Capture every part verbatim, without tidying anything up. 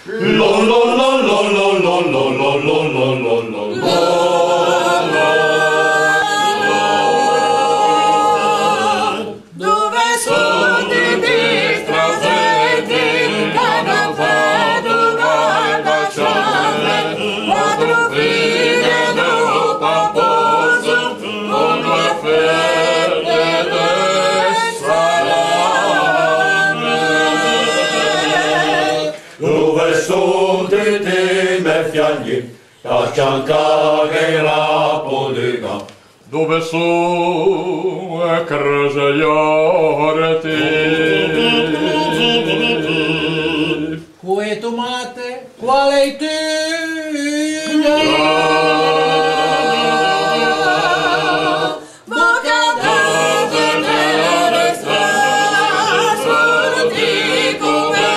Lo, lo, lo, lo. Dove son tutti sti strazeti che àn fæto un'altra ciave, quattro figlie e do paposo, con due fette de salame? Dove son tutti i mè fiagnui, da ciancâghe un rapo de ga? Dove son e crese iorti? Co e tomate, co e leitugne? Bocca d'ase che resta sortì come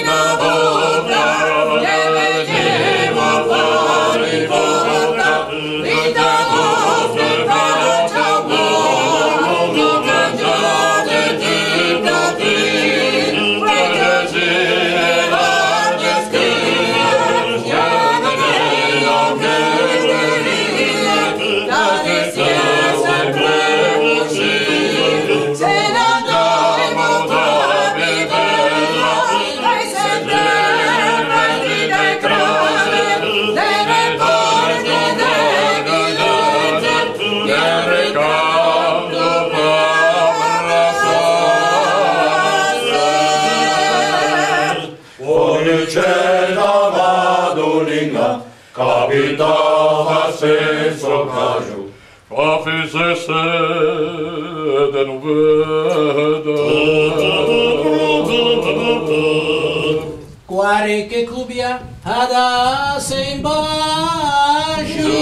una volta, che vegniva fuori volta, vita nostra faccia buona, mangiate di capire, perché ci è la Fòrnice da Madoniña, capitava senso caxo. Fa fixese de no vede. Quare che cobia a dase in bascio.